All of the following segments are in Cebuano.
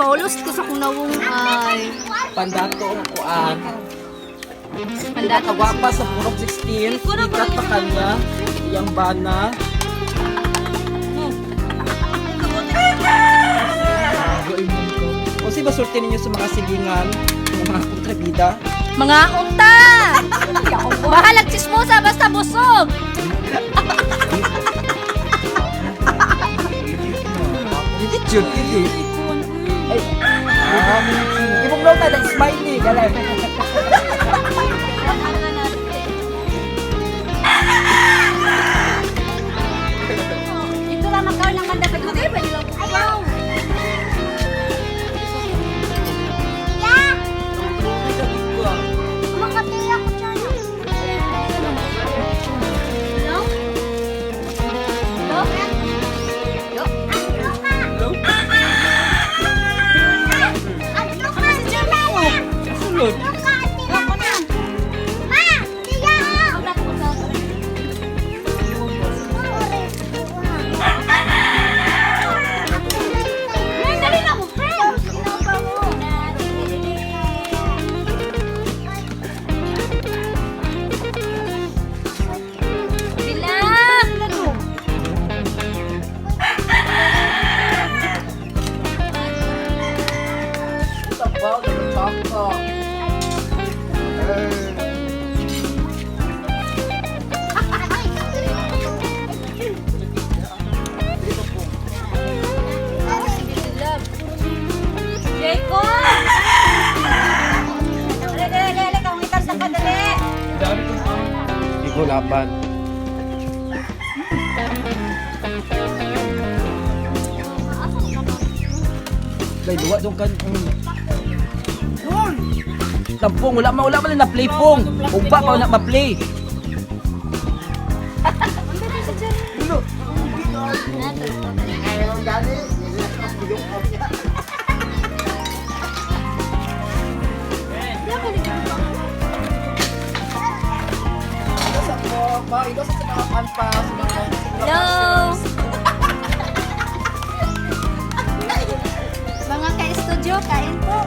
Maulos ko sa kunawong ay. Pandato ang kuan. Pandato. Pinakagwapa sa Purok 16. Sikat pa kanya. Iyang bana. O si basurte ninyo sa mga silingan, ng mga kontrabida? Mga unta! Bahalag chismosa, basta busog! Dili jud, dili. Ay, ibuglaw ta ng smiley, galay. Ito lang magkaon ng manda. Pagkugay ba nila? Ayaw! Hello? Hello? Hello? Sulod. Dali na mo, friend! Bilang! Tabaw ng choco. Jacob! Dali, dali, dali. Kaungitan sa kadali. Igo laban. Day duwa dong kan. Tampong wala man na play pong. Ugba pa na ma-play. Hello! Mga ka-studio, kain po.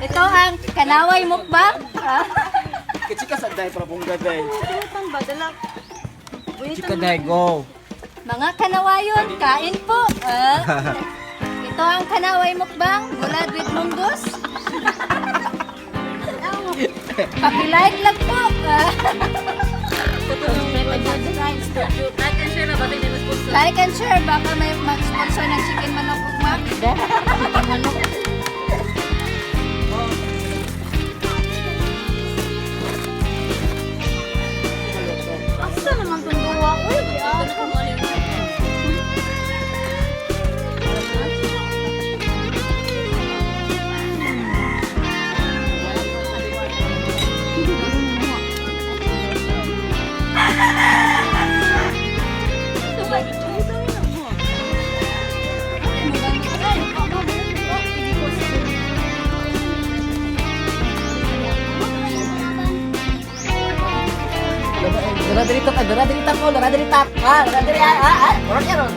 Ito ang Kanaway Mukbang. Chika sa day para pong gaday. Chika day go. Mga kanawayon, kain po. Ah. Ito ang Kanaway Mukbang, gulad with munggos. Paki-like lang po. Ah. Like and share, baka may mag-sponsor ng chicken manok ugma. Manok. Asa naman itong gawa ko? Dara diri tak, dara diri tak, dara diri tak. Ah, dara diri ah ah. ah. Ron ya ron.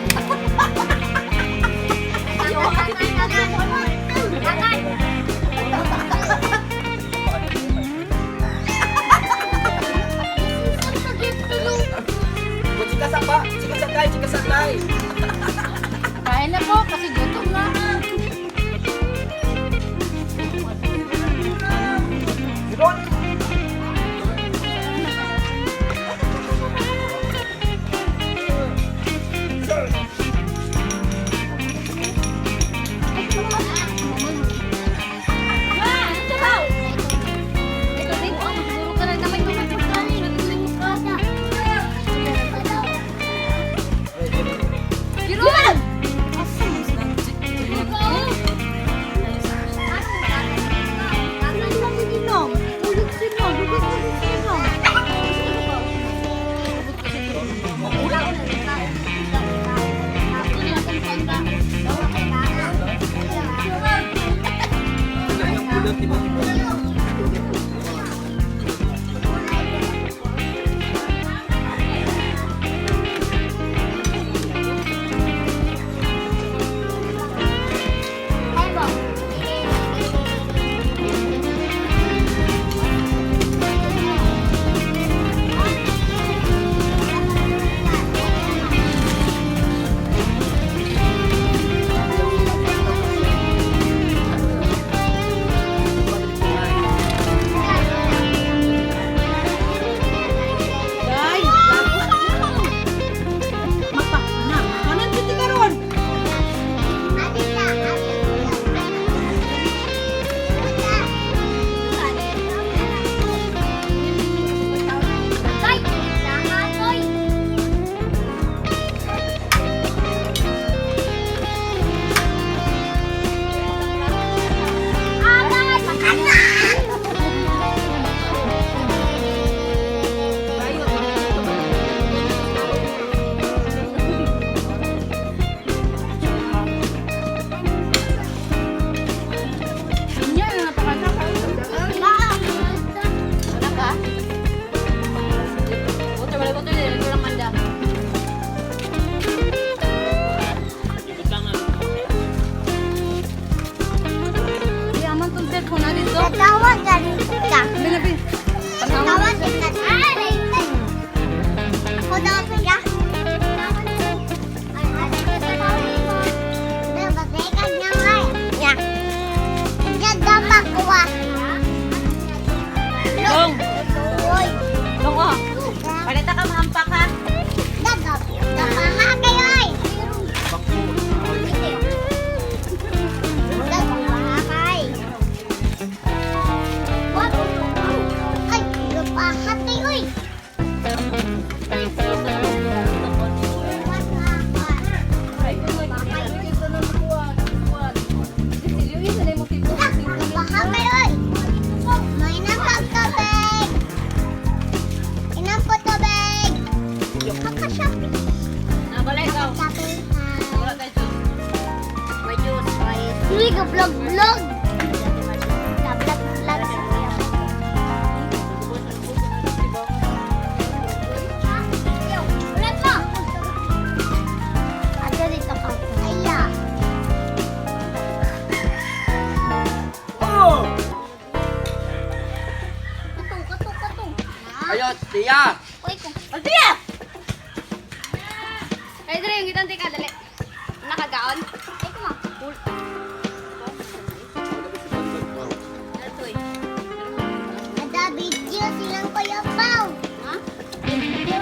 Chika sa pa, chika sa tay, chika sa tay. Kain na po kasi gutom na. Ron. Ito din, oh, siguro ka na naman yung Kiron! Ang di ba? Tawagan ka. Binabi. Tawagan ka. Ako daw siya. Dong. Dong oh. Palita ka mahampak ha. Ay, lupahati, uy! Lupahati, uy! May napag tubig! Inampo tubig! Kaka-shopping! Nabalay ka. Shopping! Wala tayo juice. May juice. May Uy, ka-vlog-vlog! Vlog-vlog si Kuya. Ulit mo! Ato dito ka. Aya. Oh! Katong, katong, katong. Ayos, tiya! Uy, kung Althea! Ay, dre, yung gitang ka, dali. Nakagaon. Ay, kuma. Altoy. Ada video silang Kuya Pao. Ha? Video.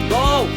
Go!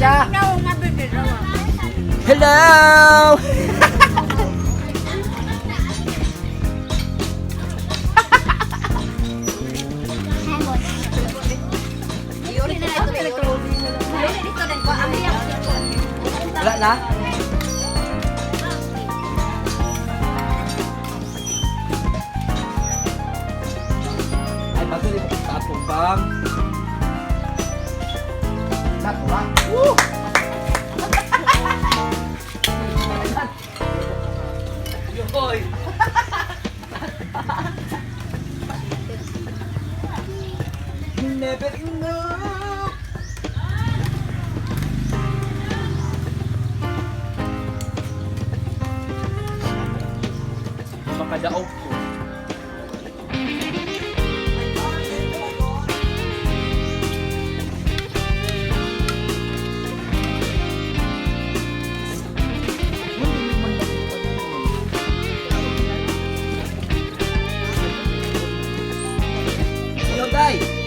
Siya. Hello! Wala na? Ay, bago di mo tatubang. Natuwa. Woo! Yoy! Never enough! Makadaog ko. Yo, day!